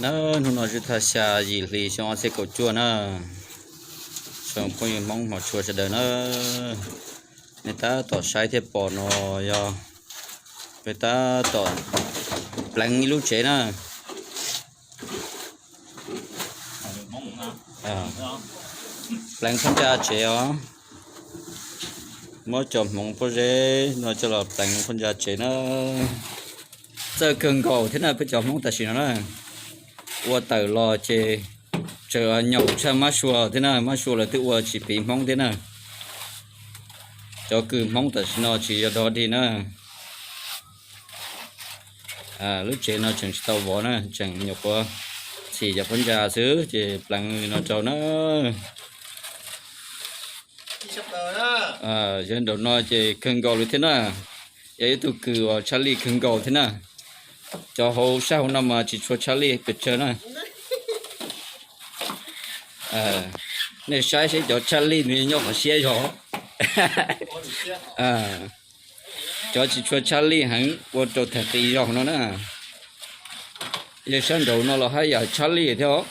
Na, hnub no twb tag xya yim hli xyoo ob txhiab kaum cuaj na. Tsoom phooj ywg Hmoob hmov tshua sawv daws na, nej tab tom saib thiab pom no yog peb tab tom pleev ib lub tsev na. Pleev phab ntsa tsev os. Muab cov hmoov pob zeb no coj los pleev phab ntsa tsev na. Txawj kawg nkaus thiab na peb cov Hmoob tam sim no na. Ua tawm los ces tseem nyaum tshaj mab sua thiab na, mab sua lawv twb ua tsis piv Hmoob thiab na. Cov kws Hmoob tam sim no tsis yog dog dig na. Lub tsev no tseem tsis tau vov na, tseem nyuam qhuav txhim cov phab ntsa xwb ces pleev li no rau na. Yog nraum no ces kawg nkaus li thiab na. Yog ib tug kws uas tshaj lij kawg nkaus thiab na. Cov hauv sab hauv no mas tsis tshua tshaj lij pes tsawg na. Nej saib seb cov tshaj lij nws nyob qhov siab zog. Cov tsis tshua tshaj lij heev ua rau tag qis zog no na. Yog sab nraum no los haj yam tshaj lij thiab os.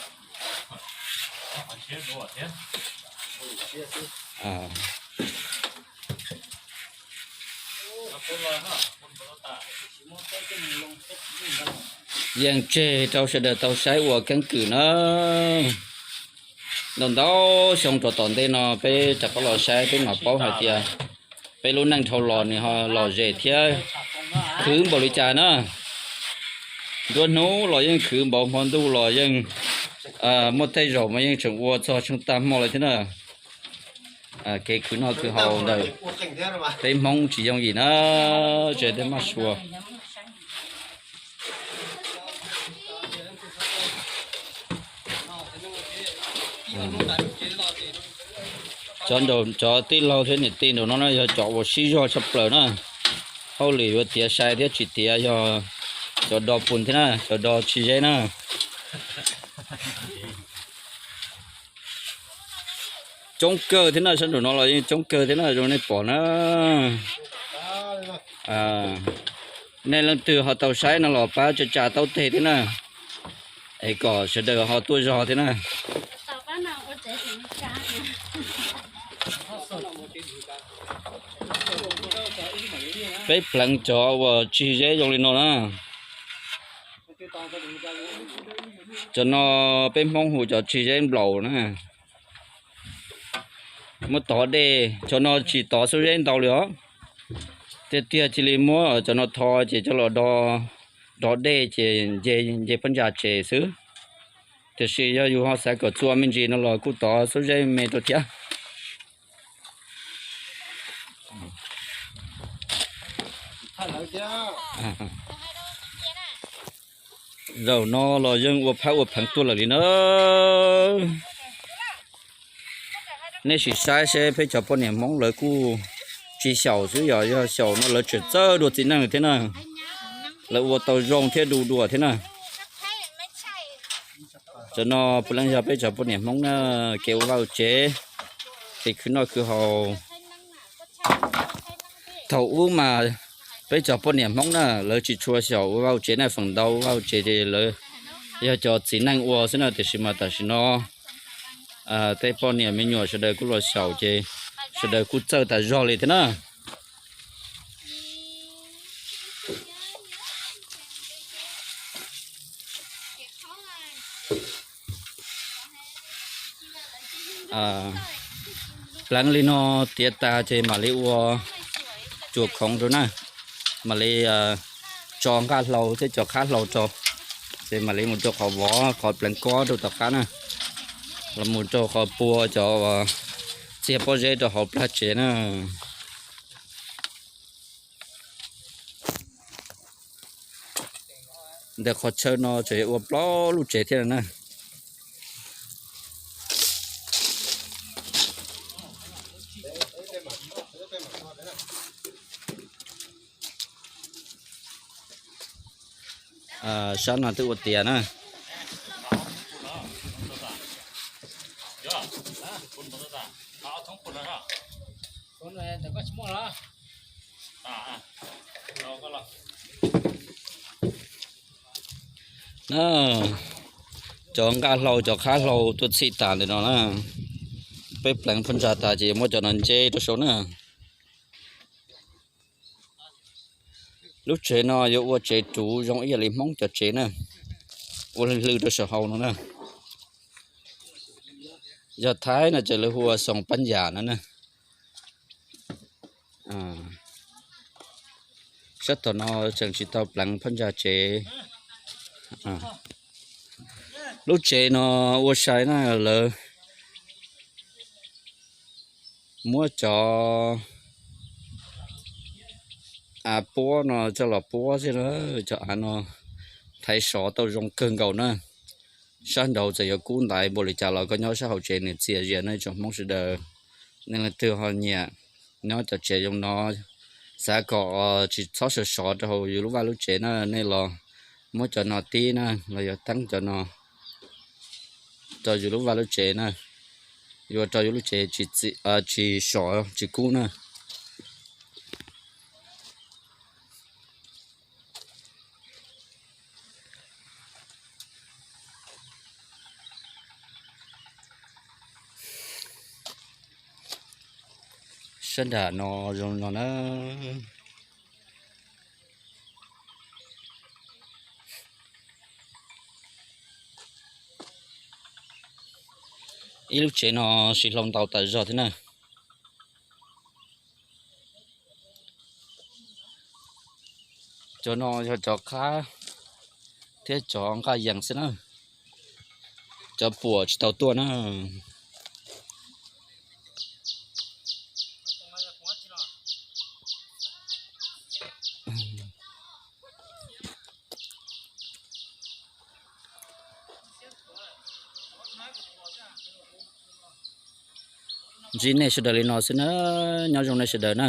Yeej tseg rau sawv daws tau saib ua keeb kwm na. Ntau ntau xyoo rau tom ntej no peb rov qab los saib peb mam paub hais tias peb lub neej dhau los nws ho lom zem thiab khwv npaum li cas na. Nruab hnub los yeej khwv npaum, hmo ntuj los yeej, muaj tej zaum mas yeej tseem ua txog tsheej tag hmo lawm thiab na. Kev khwv noj khwv haus ntawm peb Hmoob tsis yooj yim na, tsev tej mab sua. Cov tij laug thiab niam tij nraum no na yog cov uas sib zog tshaj plaws na. Hauj lwm yuav tiav sai thiab tsis tiav yog cov do pun thiab na, cov do tsis zeb na. Coob kawg thiab na, sab nraum no los yeej coob kawg thiab na, zoo nej pom na. Nej leej twg ho tau saib no los pab tsa tsa taub teg thiab na, es kom sawv daws ho tuaj zog thiab na. Peb pleev cov uas tsig zeb zoo li no na. Cov no peb Hmoob hu cov tsig zeb nplaum na. Muab tov dej, cov no tsis tov xub zeb ntau li os. Tiag tiag cia li muab cov no tho ces coj los do dej ces nce phab ntsa tsev xwb. Tiam sis yog yus ho xav kom txua me ntsis no los kuj tov xub zeb me rau thiab. Zaum no los yeej ua phab ua pheev tuaj lawm li na. Nej sim saib seb peb cov poj niam Hmoob lawv kuj tsis xyaum xwb, yog xyaum no lawv tseem txawj dua txiv neej thiab na. Lawv ua tau zoo thiab du dua thiab na. Cov no puav leej yog peb cov poj niam Hmoob na, kev ua vaj ua tsev, kev khwv noj khwv haus. Thaum ub mas peb cov poj niam Hmoob na lawv tsis tshua xyaum ua vaj ua tsev na, feem ntau ua vaj ua tsev ces lawv yog cov txiv neej ua xwb na, tiam sis mas tam sim no tej poj niam me nyuam sawv daws kuj los xyaum ces sawv daws kuj txawj tas zog li thiab na. Pleev li no tiav tas ces mam li ua cuam khoov rau na, mam li tso nqaj hlau thiab cov qhab hlau rau, ces mam li mus rau qhov vov qhov pleev kob rau tom qab na, los mus rau qhov pua cov txiag pob zeb rau hauv plag tsev na. Ntawm qhov chaw no tseem ua plaub lub tsev thiab na. Sab no twb ua tiav na. Cov nqaj hlau cov qhab hlau tuaj txhij tas ntawm no na. Peb pleev phab ntsa tas ces yuav muab cov no nce rau saum na. Lub tsev no yuav ua tsev ruv zoo ib yam li Hmoob cov tsev na, ua hlwb hlwb rau saum hauv no na. Yog Thaib no ces lawv hu ua xoos pab yam no na. Sab tom no tseem tsis tau pleev phab ntsa tsev. Lub tsev no ua sai na, lawv muab cov av puab no coj los puab xwb na. Cov av no thaiv sov tau zoo kawg nkaus na. Sab nraud txawm yuav kub ntaiv npaum li cas los koj nyob sab hauv tsev nws txias zias na tsoom Hmoob sawv daws. Nej leej twg ho nyiam nyob cov tsev zoo no, xav kom tsis txhob sov sov rau hauv yus lub vaj lub tsev na, nej los muab cov no tib na, los yog teeb cov no rau yus lub vaj lub tsev na, yuav rau yus lub tsev tsis sov tsis kub na. Sab nram no zoo no na. Ib lub tsev no siv hlau ntau tas zog thiab na. Cov no yog cov qhab thiab cov nqaj yees xwb na. Cov puam tsis tau tuaj na. Ntsib nej sawv daws li no xwb na, nyob zoo nej sawv daws na.